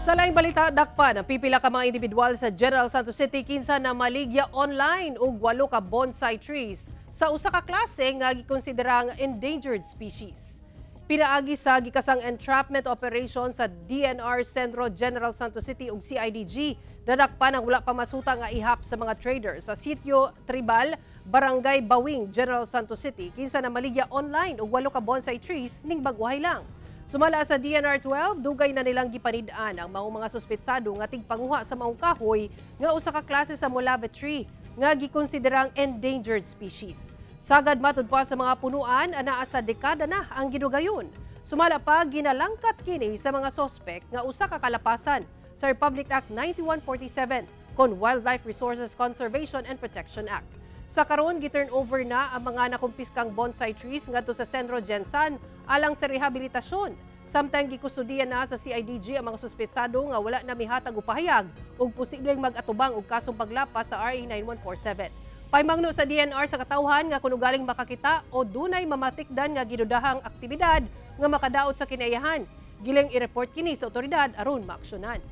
Sa laing balita, dakpan ang pipila ka mga individual sa General Santos City kinsa na maligya online og walo ka bonsai trees sa usa ka klase nga gikonsiderang endangered species. Pinaagi sa gikasang entrapment operation sa DNR Sentro General Santos City ug CIDG, nadakpan ang wala pa masuta nga ihap sa mga trader sa Sitio Tribal, Barangay Bawing, General Santos City kinsa na maligya online og walo ka bonsai trees ning bag-ohay lang. Sumala sa DNR 12, dugay na nilang gipanid-an ang maong mga suspetsado nga tigpanguha sa maong kahoy nga usa ka klase sa molave tree nga gikonsiderang endangered species. Sagad, matud pa sa mga punuan, anaa sa dekada na ang gidugayon. Sumala pa, ginalangkat kini sa mga sospek nga usa ka kalapasan sa Republic Act 9147 kon Wildlife Resources Conservation and Protection Act. Sa karon, gi-turn over na ang mga nakumpiskang bonsai trees ngadto sa Sentro Gensan alang sa rehabilitasyon. Samtang gikustudiya na sa CIDG ang mga suspetsado nga wala na mihatag og pahayag ug posibleng mag-atubang og kasong paglapas sa RA 9147. Paimangno sa DNR sa katawhan nga kung ugaling makakita o dunay mamatikdan nga gidudahang aktibidad nga makadaot sa kinaiyahan, giling i-report kini sa otoridad aron maaksyonan.